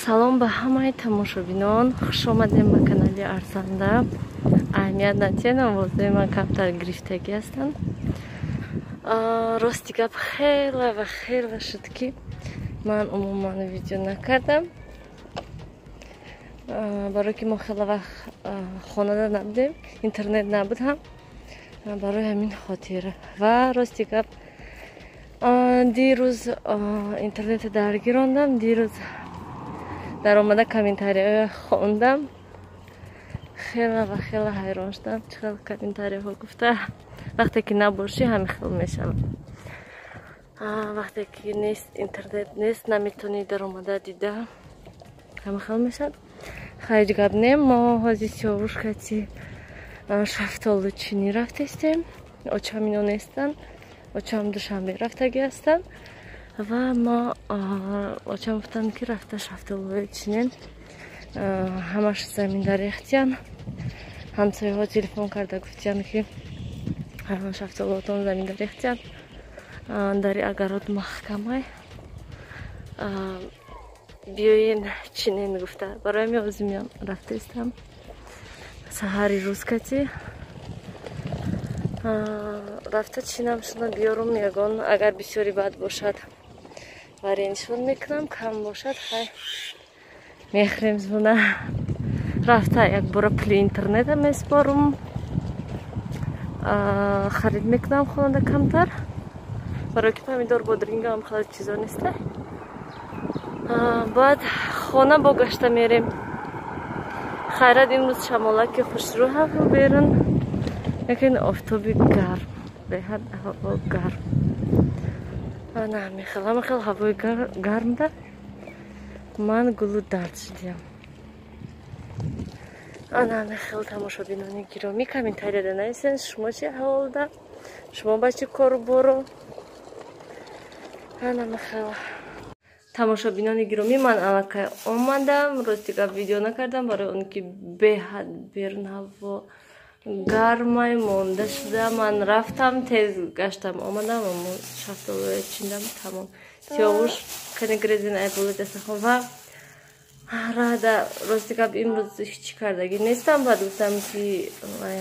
Салом ба ҳамаи тамошобинон, хуш омадем ба канали Арзанда. Аҳамият натиҳед, овозҳои ман камтар гирифтагӣ ҳастанд. Рости гап хеле ва хеле шуд, ки ман умуман видео накардам. Барое ки мо хеле вақт хонада набудем, интернет набуд ҳам, барои ҳамин хотир. Ва рости гап дирӯз интернетро даргирондам, дирӯз даромада комментарияҳоя хондам, хеле ва хеле ҳайрон шудам, чӣ хел комментарияҳо гуфта. Вақте ки набошӣ ҳамин хел мешавад. Вақте ки нест, интернет нест, наметавонӣ даромада дида, ҳамин хел мешавад. Ҳеҷ гап не, мо ҳозир Сиёвушкати шафтолу чинӣ рафтестем. Очам ино нестанд, очам Душанбе рафтагӣ ҳастанд ва мо очам гуфтанд, ки рафта шафтолуҳои чинен, ҳамаш заминда рехтиян. Ҳамсояҳо телефон карда гуфтиян, ки шафтолуҳотон заминда рехтиян, дари агарот маҳкамай, биёен чинен гуфта. Барои ҳамин ҳозир меам рафтаистам саҳари рӯз кати рафта чинам шуна биёрум. Ягон агар бисёри бад бошад варенишон мекунам, кам бошад хай мехӯрем зуна. Рафта якбора пули интернета меспорум, харид мекунам хонада камтар, барои ки помидор, бодрингам хеле чизо неста. Баъд хона бо гашта мерем. Хайрат, имрӯз шамолаки хушрӯ ҳаво берун, лекин офтоби гарм, беҳад ҳаво гарм. Ана ҳамин хел ҳавои гармда ман гулу дард шудиям. Ана ҳамин хел тамошобинони гиромӣ, комментарияда нависен шумо чи аҳволда, шумо ба чӣ кору боро. Ана ҳамин хел тамошобинони гиромӣ, ман аллакай омадам. Рости гап видео накардам, барои он ки беҳад берун ҳаво гармай монда шуда. Ман рафтам, тез гаштам, омадам, шафтолуя чиндам, тамом. Сиёвуш кани грезин айболи дастархон ва рада. Рости гап имрӯз ҳеҷ кардагӣ нестам. Баъд гуфтам, ки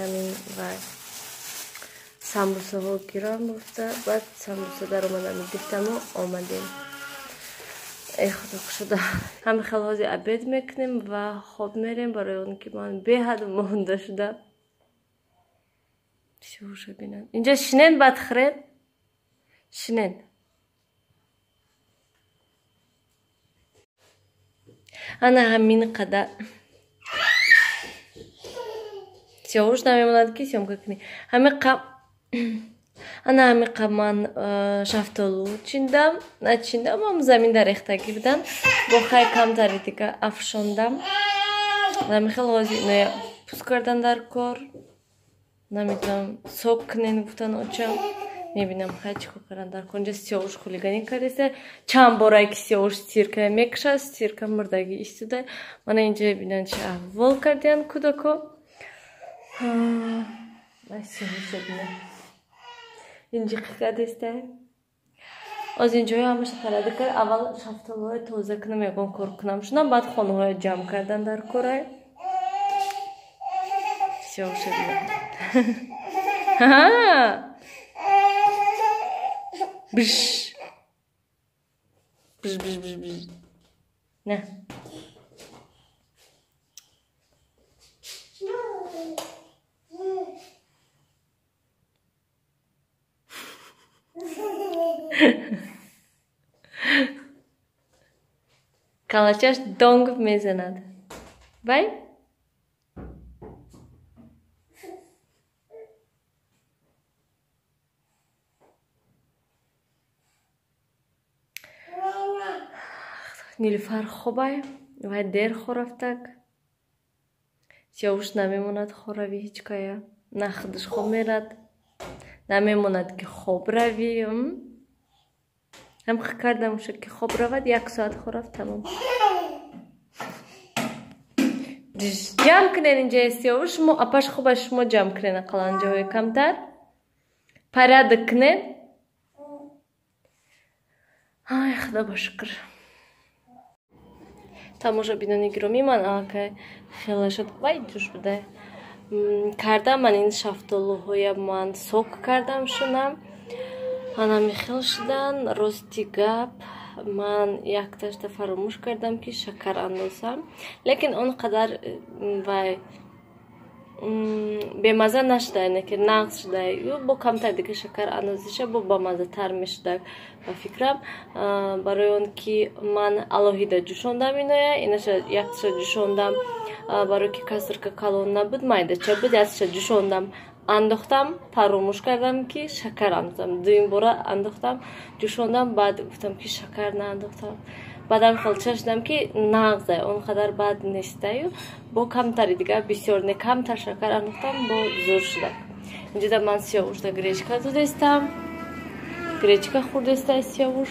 ҳамин вай самбусаҳо гирам гуфта, баъд самбуса даромадам, гирифтаму омадем. Эй худо кушода. Ҳамин хел ҳозир обед мекунем ва хоб мерем, барои он ки ман беҳад монда шуда. Сиёвуша бинанд. Инҷа шинен, баъд хӯрен. Шинен. Ана ҳамин қадар. Сиёвуш намемонад, ки съёмка кунӣ. Ана ҳамин қа ман шафтолу чиндам, начиндам, ам заминда рехтагӣ будам. Бо хай камтари дига афшондам. Ҳамин хел ҳозир иноя пӯст кардан дар кор. Намедонам, сок кунен гуфтан очам. Мебинам хай чӣ кор кардан дар кор. Инҷа Сиёвуш хулиганӣ кардеста. Чанд борае ки Сиёвуш стирка мекушад, стирка мурдагӣ истода. Мана инҷа бинанд чӣ аҳвол кардиян кӯдако. Сиёвуша бинанд. Инҷи кардеста. Оз инҷоя ҳамаша парада кард. Аввал шафтолуҳои тоза кунам, ягон кор кунам шунам, баъд хонаҳоя ҷамъ кардан дар корай. Сиёвуша бинанд. Бш. Бш, бш, бш, бш. На. Калачаш донг мезанад. Вай? Нилуфар хобай, вай дер хорафтак. Сиёвуш намемонад хорави ҳеҷ кая. На худаш хоб мерад, намемонад ки хоб равӣ. Ҳам кардам шуд, ки хоб равад, як соат хорафт, тамом. Ҷамъ кунед инҷа Сиёвуш, шумо апаш хоба, шумо ҷамъ кунед ақаллан ҷоҳои камтар. Порядок кунед. Ай, худо ба шукр. Тамошобинони гиромӣ, ман аллакай хела шуд, вай ҷӯш буда кардам. Ман ин шафтолуҳоя ман сок кардам шунам, анами хел шудан. Рости гап, ман якташта фаромӯш кардам, ки шакар андозам, лекин он қадар вай бемаза нашуда, ки нағз шуда. Ю бо камтар дига шакар андозиша бо бамазатар мешуда ба фикрам. Барои он ки ман алоҳида ҷӯшондам иноя, инаша якташа ҷӯшондам, барое ки касрка калон набуд, майдача буд, якташа ҷӯшондам, андохтам, фаромӯш кардам, ки шакар андозам. Дуюм бора андохтам, ҷӯшондам, баъд гуфтам, ки шакар наандохтам. Баъдам хел чашидам, ки нағзай, он қадар бад нестаю. Бо камтари дига, бисёр не, камтар шакар андохтам, бо зур шуда. Инҷода ман сиёвушда гречка додестам, гречка хӯрдестай сиёвуш.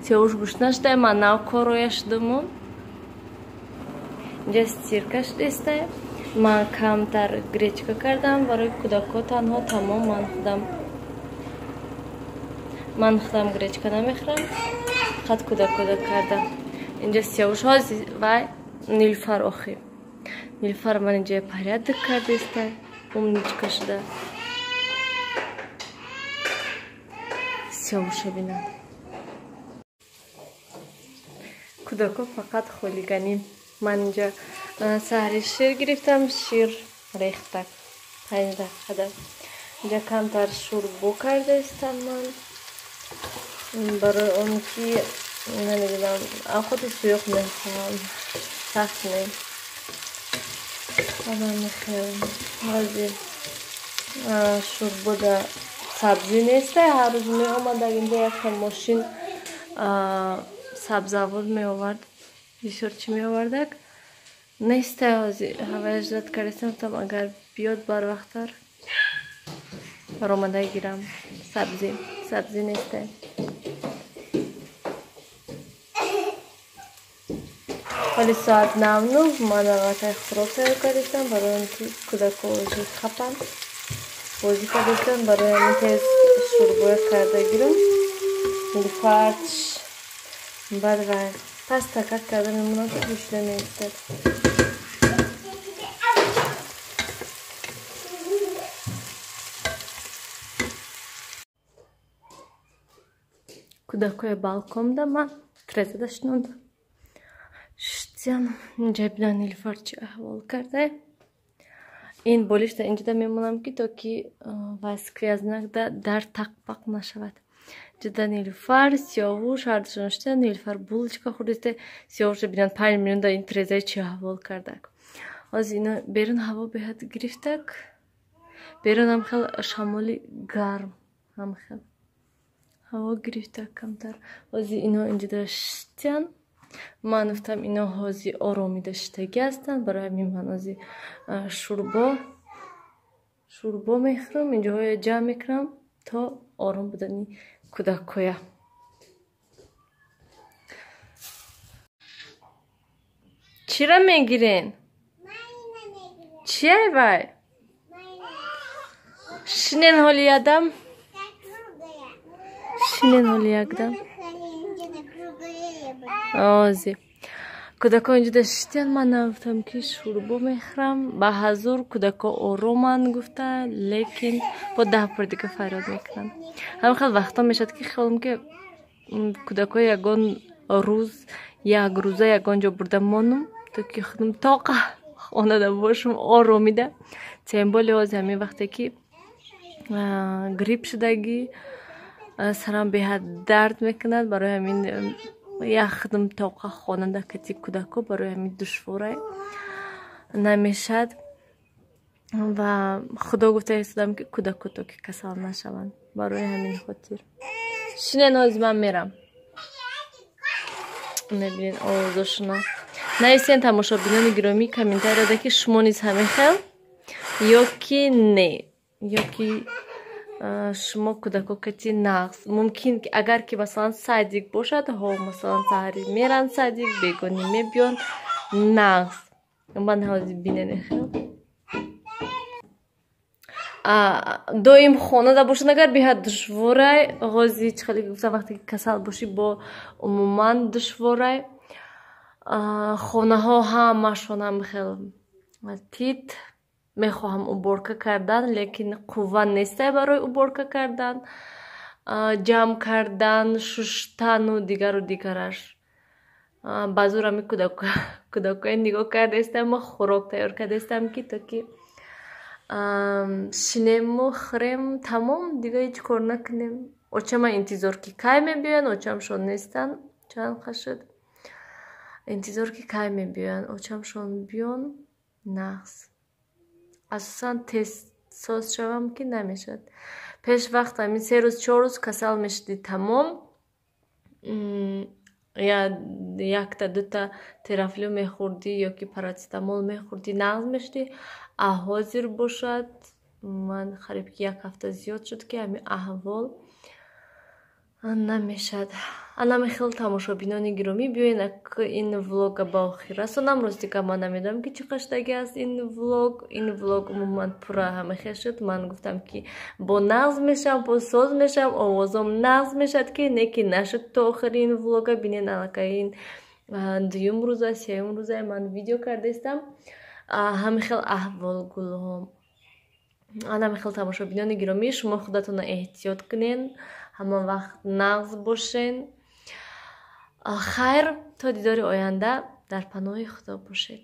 Сиёвуш гӯшт нашудай, ман нав короя шудуму. Инҷа стирка шудестай. Ман камтар гречка кардам барои кӯдакҳо танҳо, тамом. Ман худам гречка намехӯрам, фақат кӯдакҳода кардам. Инҷа сиёвуш ҳози вай Нилфар, охи Нилфар ман инҷа порядок кардестай, умничка шуда. Сиёвуша бинам. Кӯдакҳо фақат холиганӣ. Ман инҷа саҳри шир гирифтам, шир рехтак 5 дақиқада. Инҷа камтар шӯрбо кардаистам ман, барои он ки намедонам, авқоти суюқ мехоҳам, сахт не. Ҳозир шӯрбода сабзӣ нестай. Ҳар рӯз меомад инҷа якта мошин, сабзавот меовард, бисёр чӣ меовардак, нестай. Ҳозир ҳавая ждать кардастам, гуфтам, агар биёд барвақттар баромада гирам сабзӣ. Сабзӣ нестай. Ҳоли соат 9. Ман аллакай хӯрок тайёр кардастам, барои он ки кӯдакҳо бозӣ хапанд, бозӣ кардастам. Барои ҳамин тез шӯрбоя карда гирам. Нилфарч баъд вай пас такак карда мемонам, ки гӯшта меистад. Кӯдакҳои балконда ман трезада шинондам, шитян. Инҷа бина, Нилфар чӣ аҳвол карда. Ин болишта инҷода мемонам, ки то ки вай сквозняк да дар тақпақ нашавад. Ҷуда Нилфар, Сиёвуш ҳардушон шита. Нилфар булочка хӯрдиста. Сиёвуша бинанд, 5 минута ин трезаи чӣ аҳвол кардак. Ҳозир ино берун ҳаво беҳад гирифтак, берунам хел шамоли гарм, ҳам хел ҳаво гирифтак камтар. Ҳозир ино инҷода шитян. Ман гуфтам, ино ҳозир оромида шитагӣ ҳастанд, барои ҳамин ман ҳозир шӯрбо мехӯрам, инҷоҳоя ҷамъ мекунам то ором будани кӯдакҳоя. Чира мегирен? Чиай вай? Шинен ҳоли ядам, шинен ҳоли якдам. Ози кӯдакҳо инҷода шитян. Ман нагуфтам, ки шӯрбо мехӯрам. Ба ҳазур кӯдакҳо ороманд гуфта, лекин бо 10 бор дига фарёд мекунанд. Ҳамин хел вақтҳо мешавад, ки хелм ки кӯдакҳо ягон рӯз, як рӯза ягон ҷо бурда монум, то ки худам тоқа хонада бошум оромида. Тем более ҳозир ҳамин вақте ки грипп шудагӣ, сарам беҳад дард мекунад. Барои ҳамин як худам тоқа хонада кати кӯдакҳо барои ҳамин душворай, намешад. Ва худо гуфта истодам, ки кӯдакҳо то ки касал нашаванд. Барои ҳамин хотир шинен, ҳозир ман мерам. Мебинед овозошуна. Нависен, тамошобинони гиромӣ, комментарияда, ки шумо низ ҳамин хел ё ки не, ё ки шумо кӯдакҳо кати нағз. Мумкин, агар ки масалан садик бошад, ҳо, масалан саҳари меранд садик, бегонӣ мебиён, нағз. Ман ҳозир бинене, хел доим хонада бошад, агар беҳад душворай. Ҳозир чӣ хеле гуфтам, вақте ки касал бошӣ, бо умуман душворай. Хонаҳо ҳамашонам хел тит. Мехоҳам уборка кардан, лекин қувва нестай барои уборка кардан, ҷамъ кардан, шуштану дигару дигараш. Ба зур ами кӯдакоя нигоҳ кардаистам, хӯрок тайёр кардаистам, ки то ки шинему хӯрем, тамом, дига ҳеҷ кор накунем. Очама интизор, ки кай мебиёянд. Очамшон нестанд, чанд қа шуд. Интизор, ки кай мебиёянд. Очамшон биён, нағз. Асосан тез соз шавам, ки намешавад. Пеш вақт ҳамин 3 рӯз, 4 рӯз касал мешудӣ, тамом, якта дута Терафлю мехӯрдӣ ё ки парацетамол мехӯрдӣ, нағз мешудӣ. А ҳозир бошад, ман қариб ки як ҳафта зиёд шуд, ки ҳамин аҳвол, намешавад. Анами хел, тамошобинони гиромӣ, биёен, ин влога ба охир расонам. Ростика, ман намедонам, ки чӣ қашдаги аст ин влог. Ин влог умуман пурра ҳамахел шуд. Ман гуфтам, ки бо нағз мешавам, бо соз мешавам, овозом нағз мешавад, ки не, ки нашуд. То охири ин влога бинен. Аллакай ин дуюм рӯза, сеюм рӯза ман видео кардаистам. Ҳамин хел аҳвол, гулҳо. Анами хел, тамошобинони гиромӣ, шумо худатонро эҳтиёт кунен, ҳама вақт нағз бошен. Хайр, то дидори оянда, дар паноҳи Худо бошед.